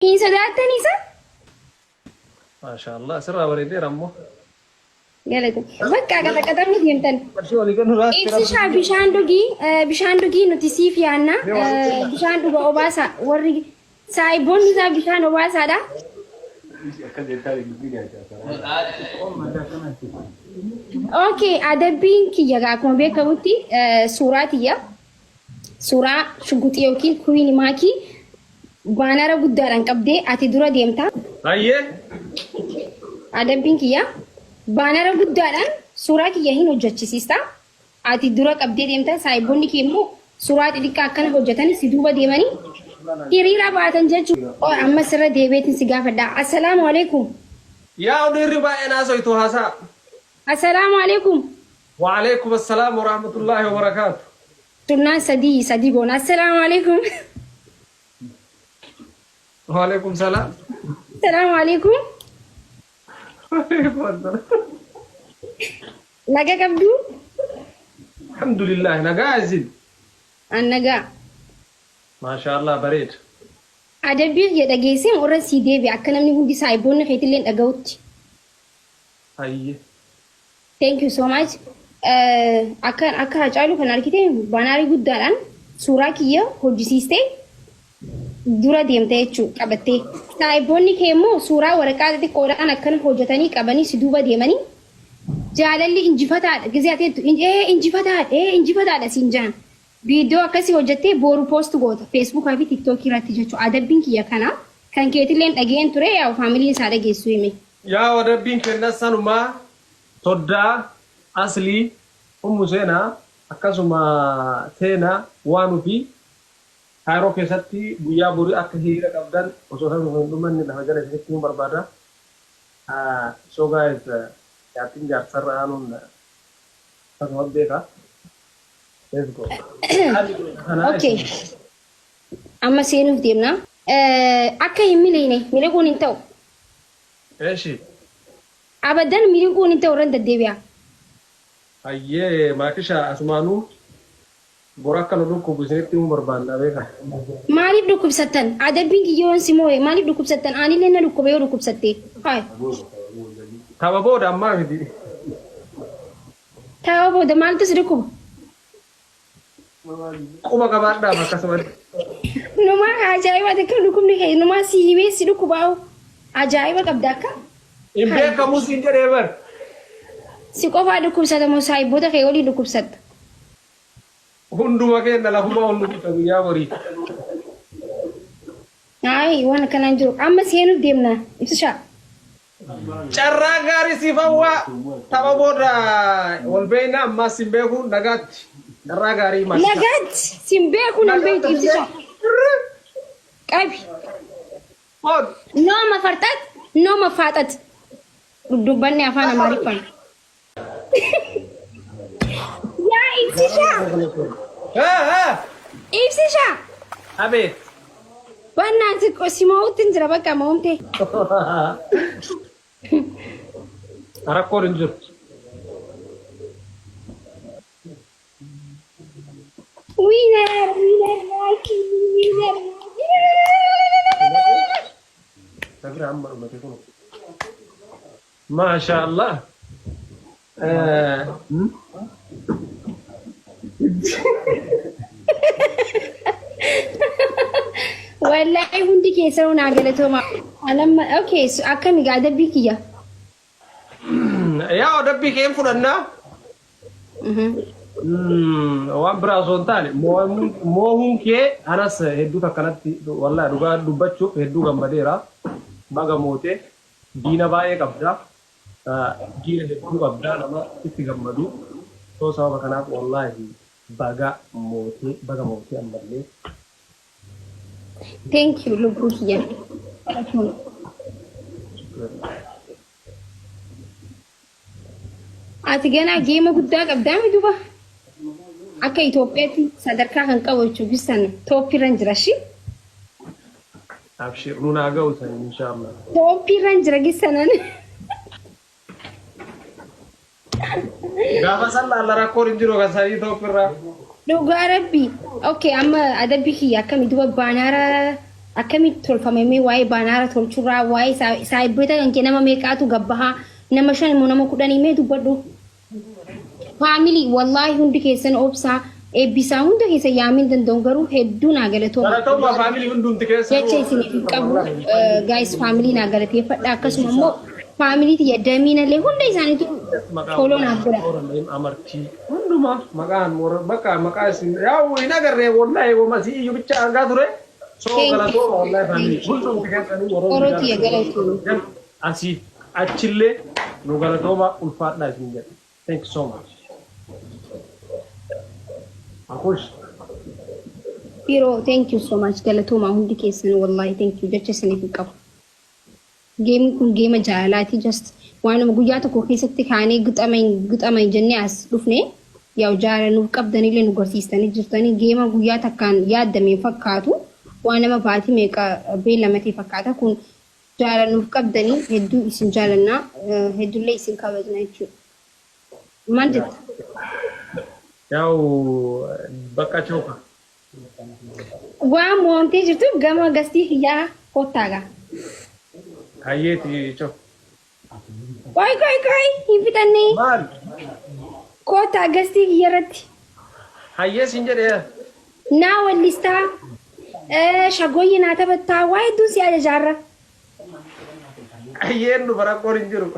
Hin sodaattan isa? Maashaa Allah sirraa bareedeera ammoo. Galata. Bakka qaxaqaxamni deemtan. Qarshii walii kennu raatti Ibsishaa bishaan dhugii bishaan dhugii nuti siif yaanna bishaan dhuga obaasa warri saayiboonni isaa bishaan obaasaadha. Okay, adabbiin kiyya gaa akkuma beekamutti suuraa tiyya suuraa shugguxii yookiin kuwiini maakii baanara guddaadhaan qabdee ati dura deemta. Hayyee. Adabbiin kiyya baanara guddaadhaan suuraa kiyya hin hojjechisiista. Ati dura qabdee deemta saayiboonni kee immoo suuraa xixiqqaa akkana hojjetanii si duuba deemanii hiriira baatan jechuudha. Oh, amma sirra deebi'eetiin si gaafadha. Assalaamu alaikum. Yaa dhiirri baay'een haasoytu haasaa. Assalaamu alaikum. Wa'alaikum assalaam wa rahmatullahi wa barakaatu. Sunnaan sadii sadii goona. Assalaamu alaikum. Wa'alaikum salaam. Assalaamu alaikum. Wa'alaikum assalaam. Naga qabduu? Alhamdulillah nagaa isin. An nagaa. Maashaa Allah bareeda. Adabbii kiyya dhageessee irra sii deebi'a akka namni hundi saahiboonni keetillee dhaga'utti. Hayyee. Thank you so much. Akka akka Hacaaluu kan argite baanaarii guddaadhaan suuraa kiyya hojjisiistee dura deemte jechuu qabattee. Saahiboonni kee immoo suuraa waraqaa xixiqqoodhaan akkana hojjetanii qabanii si duuba deemanii jaalalli injifataadha gizee ati jettu ee injifataadha ee injifataadha siin jaan. Viidiyoo akkasii hojjettee booru post goota Facebookaa fi TikTok irratti jechuudha. Adabbiin kiyya kana kan keetilleen dhageen ture yaa faamiliin isaa dhageessu hime. Yaa adabbiin kennas sanumaa soddaa aslii ummu seenaa akkasuma seenaa waan ofii kaayiroo keessatti guyyaa borii akka hiriira qabdan osoo sabni kun hin dhumanne lafa jala isinitti himuu barbaada. So guys jaartiin jaarsarra aanuun akkasuma beeka. Let's go. Haalli kanaa Okay. isin. Amma seenuuf deemna. Akka hin miliine miliquun hin ta'u. Eeshi. Abadan miliquun hin ta'u irran deddeebi'a. Hayyee maakisha asumaanuu bor akka nu dhukkubu isinitti himuu barbaanna beeka. Maaliif dhukkubsattan? Adabbiin kiyya yoon si moo'e maaliif dhukkubsattan? Anillee na dhukkuba yoo dhukkubsatte. Haay. Tapha booda ammaa miti. Tapha booda maaltu si dhukkuba? Quba qabaadhaaf akkasumatti. Numaa ajaa'iba akka dhukkubni kee numaa si himee si dhukkubaa'u. Ajaa'iba qabda akka. Hin beekamu siin jedhee bar. Si qofaa dhukkubsata moo saahiboota kee waliin dhukkubsatta? Hunduma keenya lafuma ol nu guyyaa borii. Ayi waan akkanaan jiru. Amma seenuuf deemna. Ibsishaa. Carraa gaarii siif hawwaa tapha booda wal beekna ammaas sin beeku nagaatti. Carraa gaarii maasita. Nagaatti sin beeku nan beektu ibsishaa. Qabi. Ood. No mafarxat, no mafaaxat. Dubbanni afaan Amaariffaan. Yaa ibsishaa! Ibsishaa! Abeet. Bannaan si mo'utti hin jira bakka mo'umte. Rakkoon hin jiru. Winner, winner, Maaki, winner. Sabira amma dhumate kun. Maasha Allah. Wallahi hundi keessanuu naa galatooma. Anamma okay akkami gaa adabbii kiyya. Yaa adabbii kee hin fudhannaa. Waan biraa osoo hin taane moohuun kee anas hedduu takkanatti wallahi dhugaa dubbachuuf hedduu gammadeera. Baga mootee. Diina baay'ee qabda. Diina hedduu qabda nama sitti gammadu. So sababa kanaaf wallaahi baga mootee baga mootee ammallee. Thank you lubbuu kiyya. Ati ganaa geema guddaa qabdaa mi duba? Akka Itoophiyaatti sadarkaa kan qabu jechuun bisan tooppiirra hin jira shi. Abshir nun haa ga'u san inshallah. Tooppiirra hin jira gisanan. Gaafa san laalla rakkoon hin jiru kan sanii tooppiirra. Dhugaa rabbi. Okay amma adabbii kiyya akkami duba baanaara Akkamitti tolfame mee waa'ee baanaara tolchurraa waa'ee saayibboota kan kee nama meeqaatu gabbahaa nama 5 immoo nama 10 mee dubbadhu. Family wallaahi hundi keessan obsaa eebbisaa hunda keessa yaamuu hin danda'u garuu hedduu naa galatooma. Galatoomaa family hundumti keessa. Jecha isiniif hin qabu guys family naa galateeffadha akkasuma immoo family tiyya damiinallee hunda isaaniitu follow naaf godha. Amartii hundumaa maqaan bakka maqaa isin yaa'u hin agarree wallahi wama si iyyuu bicha argaa ture. So galatooma wallahi family hundumti keessanii warroonni Oroo tiyya galatooma. Asii achillee nu galatooma ulfaadhaa isin jedha. Thank you so much. Akush. Firoo, thank you so much, galatooma hundi keessan. Wallahi thank you, jecha isiniif hin qabu. Geemni kun geema jaalalaati, just waanuma guyyaa tokko keessatti kaanee gixama jennee as dhufne. Yaa'u jaalala nuuf qabdanillee nu garsiistanii jirtanii. Geema guyyaa takkaan yaaddame fakkaatu, waan nama baatii meeqa beellamatee fakkaata. Kun jaalala nuuf qabdanii hedduu isin jaalannaa, hedduullee isin kabajna jechuudha. Maal jetta? Yaa'u bakka chooka. Waan mo'amtee jirtu gama gastii kiyyaa kottaagaa. Hayyeeti choo. Qoy, qoy, qoy, hin fixannee. Maal? Kottaa gastii kiyya irratti. Hayyee siin jedhee. Naa wallistaa, shagooyyi naa taphattaa, waa hedduun si ajajaarra. Hayyeen dhufa, rakkoon hin jiru.